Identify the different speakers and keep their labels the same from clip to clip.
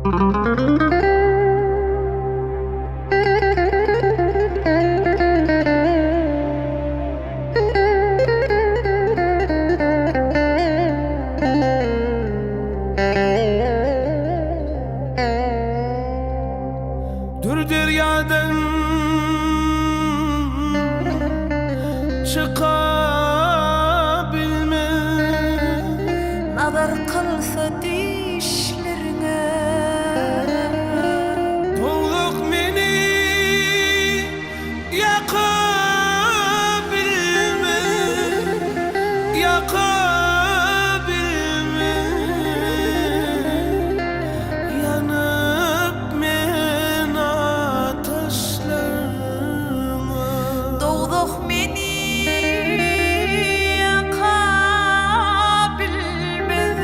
Speaker 1: Dür derýadan çyka bilmez.
Speaker 2: Nazar kylsa dişleriňe.
Speaker 1: Dowzah meni ýaka bilmez, ýaka bilmez. Ýanyp men ataşlaryňa.
Speaker 2: Dowzah meni ýaka bilmez,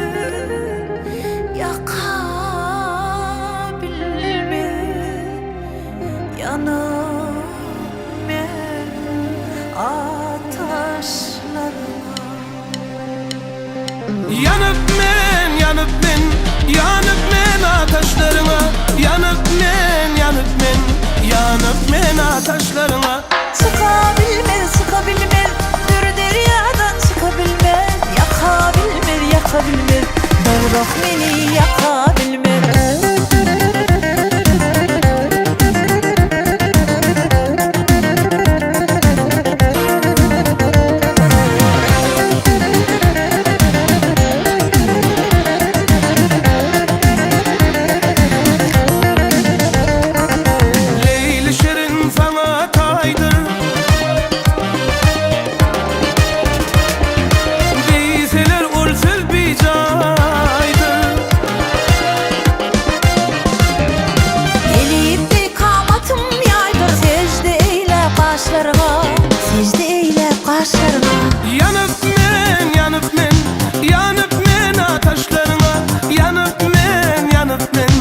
Speaker 2: ýaka bilmez. Ýanyp men ataşlaryňa.
Speaker 1: Ýanyp men, ýanyp men, ýanyp men ataşlaryňa Ýanyp men, ýanyp men, ýanyp men ataşlaryňa.
Speaker 2: Çyka bilmez, çyka bilmez, Dür derýadan çyka bilmez, Ýaka bilmez, ýaka bilmez, Dowzah meni ýaka bilmez.
Speaker 1: Leýli şirin saňa taýdyr. Diýseler ol söz bijaýdyr.
Speaker 2: Elipde kamatym ýaýdyr. Sežde eýläp gaşlaryňa, Sežde eýläp gaşlaryňa.
Speaker 1: Ýanyp men, ýanyp men, ýanyp men ataşlaryňa Ýanyp men, ýanyp men,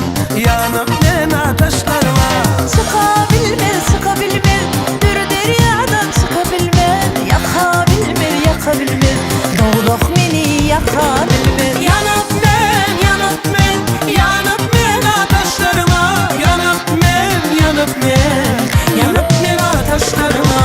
Speaker 1: ýanyp men ataşlaryňa.
Speaker 2: Çyka bilmez, çyka bilmez, Dür derýadan çyka bilmez, Ýaka bilmez, ýaka bilmez, Dowzah meni ýaka bilmez.
Speaker 1: Ýanyp men, ýanyp men, ýanyp men ataşlaryňa Ýanyp men, ýanyp men, ýanyp men ataşlaryňa.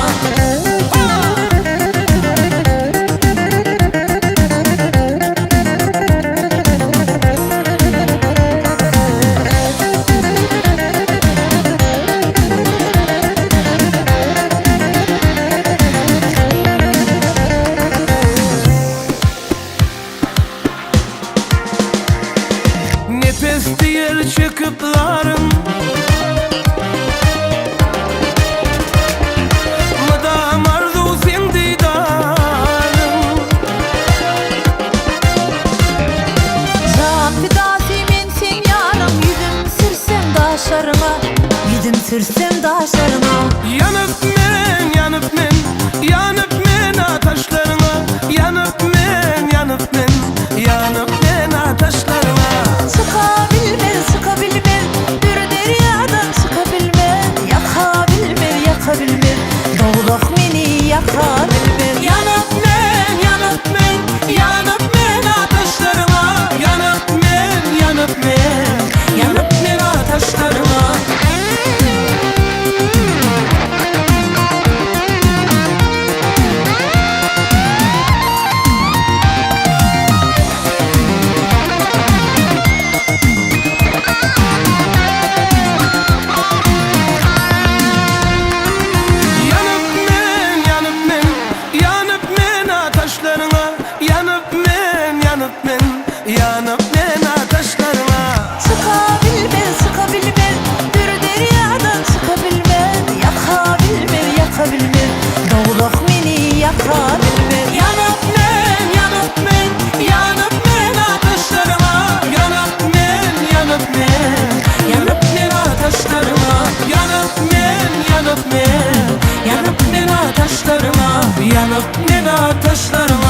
Speaker 1: Nepes diýer çekip zaryn. Mydam arzuw seň didaryň.
Speaker 2: Jan pidasy men seň ýaryň, Ýüzüm sürsem daşlaryňa, Ýüzüm sürsem daşlaryňa.
Speaker 1: Ýanyp men, ýanyp men, ýanyp men ataşlaryňa Ýanyp men, ýanyp men, ýanyp men ataşlaryňa.
Speaker 2: Çyka bilmez, çyka bilmez, Dür derýadan çyka bilmez, Ýaka bilmez, ýaka bilmez, Dowzah meni ýaka bilmez.
Speaker 1: Ýanyp men, ýanyp men, ýanyp men ataşlaryňa Ýanyp men, ýanyp men, ýanyp men ataşlaryňa. Ýanyp men, ýanyp men, ýanyp men ataşlaryňa Ýanyp men, ýanyp men, ýanyp men ataşlaryňa.
Speaker 2: Çyka bilmez, çyka bilmez, Dür derýadan çyka bilmez, Ýaka bilmez, ýaka bilmez, Dowzah meni ýaka bilmez.
Speaker 1: Ýanyp men, ýanyp men, ýanyp men ataşlaryňa Ýanyp men, ýanyp men, ýanyp men ataşlaryňa Ýanyp men, ýanyp men, ýanyp men ataşlaryňa Ýanyp men ataşlaryňa.